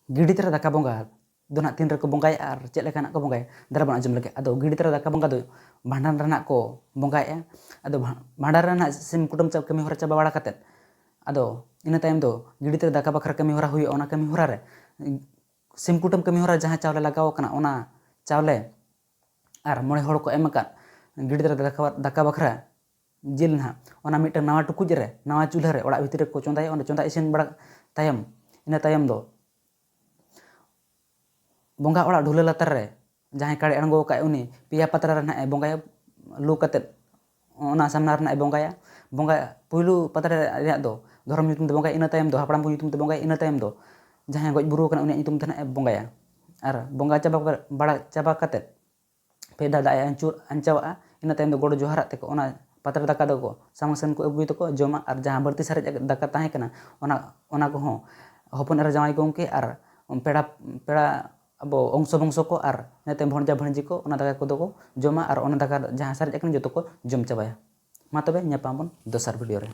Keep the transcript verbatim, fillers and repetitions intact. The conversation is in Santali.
ᱜᱤᱰᱤ ᱛᱟᱨᱟ ᱫᱟᱠᱟ ᱵᱚᱸᱜᱟ ᱫᱚ ᱱᱟᱦᱟᱜ ᱛᱤᱱ ᱨᱮᱠᱚ ᱵᱚᱸᱜᱟᱭᱟ ᱟᱨ ᱪᱮᱫ ᱞᱮᱠᱟᱱᱟᱜ ᱠᱚ ᱵᱚᱸᱜᱟᱭᱟ, ᱫᱮᱞᱟ ᱵᱚᱱ ᱟᱸᱡᱚᱢ ᱞᱮᱜᱮ᱾ ᱟᱫᱚ ᱜᱤᱰᱤ ᱛᱟᱨᱟ ᱫᱟᱠᱟ ᱵᱚᱸᱜᱟ ᱫᱚ ᱵᱷᱟᱸᱰᱟᱱ ᱨᱮ ᱱᱟᱦᱟᱜ ᱠᱚ ᱵᱚᱸᱜᱟᱭᱮᱫᱼᱟ᱾ ᱟᱫᱚ ᱵᱷᱟ- ᱵᱷᱟᱸᱰᱟᱱ ᱨᱮ ᱱᱟᱦᱟᱜ ᱥᱤᱢ ᱠᱩᱴᱟᱹᱢ ᱪᱟ- ᱠᱟᱹᱢᱤ ᱦᱚᱨᱟ ᱪᱟᱵᱟ ᱵᱟᱲᱟ ᱠᱟᱛᱮᱫ, ᱟᱫᱚ ᱤᱱᱟᱹ ᱛᱟᱭᱚᱢ ᱫᱚ ᱜᱤᱰᱤ ᱛᱟᱨᱟ ᱫᱟᱠᱟ ᱵᱟᱠᱷᱨᱟ ᱠᱟᱹᱢᱤ ᱦᱚᱨᱟ ᱦᱩᱭᱩᱜᱼᱟ᱾ ᱚᱱᱟ ᱠᱟᱹᱢᱤ ᱦᱚᱨᱟ ᱨᱮ ᱥᱤᱢ ᱠᱩᱴᱟᱹᱢ ᱠᱟᱹᱢᱤ ᱦᱚᱨᱟ ᱡᱟᱦᱟᱸ ᱪᱟᱣᱞᱮ ᱞᱟᱜᱟᱣ ᱟᱠᱟᱱᱟ, ᱚᱱᱟ ᱪᱟᱣᱞᱮ ᱟᱨ ᱢᱚᱬᱮ ᱦᱚᱲ ᱠᱚ ᱮᱢ ᱟᱠᱟᱫ ᱜᱤᱰᱤ ᱛᱟᱨᱟ ᱫᱟᱠᱟ, ᱫᱟᱠᱟ ᱵᱟᱠᱷᱨᱟ ᱡᱤᱞ ᱱᱟᱦᱟᱜ ᱚᱱᱟ ᱢᱤᱫᱴᱟᱝ ᱱᱟᱣᱟ ᱴᱩᱠᱩᱡ ᱨᱮ, ᱱᱟᱣᱟ ᱪᱩᱞᱦᱟᱹ ᱨᱮ ᱚᱲᱟᱜ ᱵᱷᱤᱛᱤᱨ ᱨᱮᱠᱚ ᱪᱚᱸᱫᱟᱭᱟ᱾ ᱚᱸᱰᱮ ᱪᱚᱸᱫᱟ ᱤᱥᱤᱱ ᱵᱟᱲᱟ ᱛᱟᱭᱚᱢ, ᱤᱱᱟᱹ ᱛᱟᱭᱚᱢ ᱫᱚ ᱵᱚᱸᱜᱟ ᱚᱲᱟᱜ ᱰᱷᱩᱞᱟᱹ ᱞᱟᱛᱟᱨ ᱨᱮ ᱡᱟᱦᱟᱸᱭ ᱠᱟᱲᱮ ᱟᱬᱜᱚ ᱟᱠᱟᱫ ᱩᱱᱤ ᱯᱮᱭᱟ ᱯᱟᱛᱲᱟ ᱨᱮ ᱱᱟᱦᱟᱜ ᱮ ᱵᱚᱸᱜᱟᱭᱟ, ᱞᱩ ᱠᱟᱛᱮᱫ ᱚᱱᱟ ᱥᱟᱢᱱᱟ ᱨᱮ ᱱᱟᱦᱟᱜ ᱮ ᱵᱚᱸᱜᱟᱭᱟ᱾ ᱵᱚᱸᱜᱟ, ᱯᱩᱭᱞᱩ ᱯᱟᱛᱲᱟ ᱨᱮᱭᱟᱜ ᱫᱚ ᱫᱷᱚᱨᱚᱢ ᱧᱩᱛᱩᱢ ᱛᱮ ᱵᱚᱸᱜᱟᱭᱟ, ᱤᱱᱟᱹ ᱛᱟᱭᱚᱢ ᱫᱚ ᱦᱟᱯᱲᱟᱢ ᱠᱚ ᱧᱩᱛᱩᱢ ᱛᱮ ᱵᱚᱸᱜᱟᱭᱟ, ᱤᱱᱟᱹ ᱛᱟᱭᱚᱢ ᱫᱚ ᱡᱟᱦᱟᱸᱭ ᱜᱚᱡ ᱵᱩᱨᱩ ᱟᱠᱟᱱᱟ ᱩᱱᱤᱭᱟᱜ ᱧᱩᱛᱩᱢ ᱛᱮ ᱱᱟᱦᱟᱜ ᱮ ᱵᱚᱸᱜᱟᱭᱟ᱾ ᱟᱨ ᱵᱚᱸᱜᱟ ᱪᱟᱵᱟ ᱵᱟᱲᱟ ᱪᱟᱵᱟ ᱠᱟᱛᱮᱫ ᱯᱮ ᱫᱷᱟᱣ ᱫᱟᱜ ᱮ ᱟᱹᱪᱩᱨ ᱟᱧᱪᱟᱣᱟᱜᱼᱟ᱾ ᱤᱱᱟᱹ ᱛᱟᱭᱚᱢ ᱫᱚ ᱜᱚᱰ ᱡᱚᱦᱟᱨᱟᱜ ᱛᱮᱠᱚ ᱚᱱᱟ ᱯᱟᱛᱲᱟ ᱫᱟᱠᱟ ᱫᱚᱠᱚ ᱥᱟᱢᱟᱝ ᱥᱮᱱ ᱠᱚ ᱟᱹᱜᱩᱭ ᱛᱟᱠᱚ, ᱡᱚᱢᱟ, ᱟᱨ ᱡᱟᱦᱟᱸ ᱵᱟᱹᱲᱛᱤ ᱥᱟᱨᱮᱡ ᱫᱟᱠᱟ ᱛᱟᱦᱮᱸ ᱠᱟᱱᱟ, ᱚᱱᱟ, ᱚᱱᱟ ᱠᱚᱦᱚᱸ ᱦᱚᱯᱚᱱ ᱮᱨᱟ ᱡᱟᱶᱟᱭ ᱜᱚᱢᱠᱮ ᱟᱨ ᱯᱮᱲᱟ, ᱯᱮᱲᱟ ᱟᱵᱚ ᱚᱝᱥᱚ ᱵᱚᱝᱥᱚ ᱠᱚ ᱟᱨ ᱤᱱᱟᱹ ᱛᱟᱭᱚᱢ ᱵᱷᱚᱱᱡᱟ ᱵᱷᱟᱹᱱᱡᱤ ᱠᱚ ᱚᱱᱟ ᱫᱟᱠᱟ ᱠᱚᱫᱚ ᱠᱚ ᱡᱚᱢᱟ ᱟᱨ ᱚᱱᱟ ᱫᱟᱠᱟ ᱡᱟᱦᱟᱸ ᱥᱟᱨᱮᱡ ᱟᱠᱟᱱᱟ ᱡᱚᱛᱚ ᱠᱚ ᱡᱚᱢ ᱪᱟᱵᱟᱭᱟ᱾ ᱢᱟ ᱛᱚᱵᱮ ᱧᱟᱯᱟᱢ ᱵᱚᱱ ᱫᱚᱥᱟᱨ video ᱨᱮ᱾